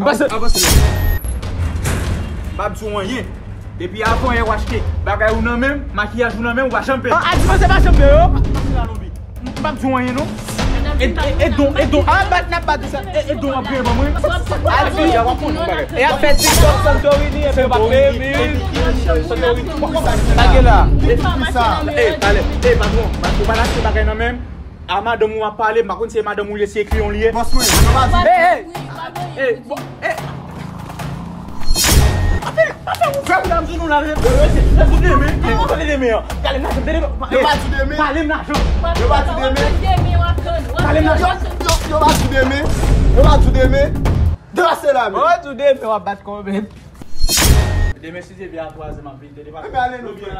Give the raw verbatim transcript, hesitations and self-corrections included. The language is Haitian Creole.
Pase. Avanse. M p ap di w anyen. Depi avan yè w achte bagay ou nan men m, makiyaj ou nan men m, ou pa janm peye. An, a di mwen se pa janm peye yo. Pase la, Lonbi. M p ap di w anyen, non. E, e, e don, e don. A, bat n ap bat sa. E, e don ap peye ban mwen. A di, y a w ap konn yon bagay. E ap fè TikTok Santorini, epi yo p ap peye, men. Santorini, tout bagay. Sa gen la. E, talè. E, patwon, ou pa t achte bagay nan men m. A madanm ou ap pale, m pa konn si se madanm ou li ye, si se kliyan w li ye. Bòs mwen, yo pa di. Ey, ey! Ey, bon, ey! Pa fè, pa fè ou fè kou la, m di nou la, men. Yo, yo, se, se sou demen, e, ou pale demen an. Pale m lajan, demen. Yo pa di demen. Pale m lajan. Yo pa di demen. Pale m lajan. Yo, yo, yo pa di demen. Yo pa di demen. Devase la, men. Ou di demen, w ap bat kò, men. Demen, si Dye vle, a twa zè, m ap vin. Demen, ale, nou byen.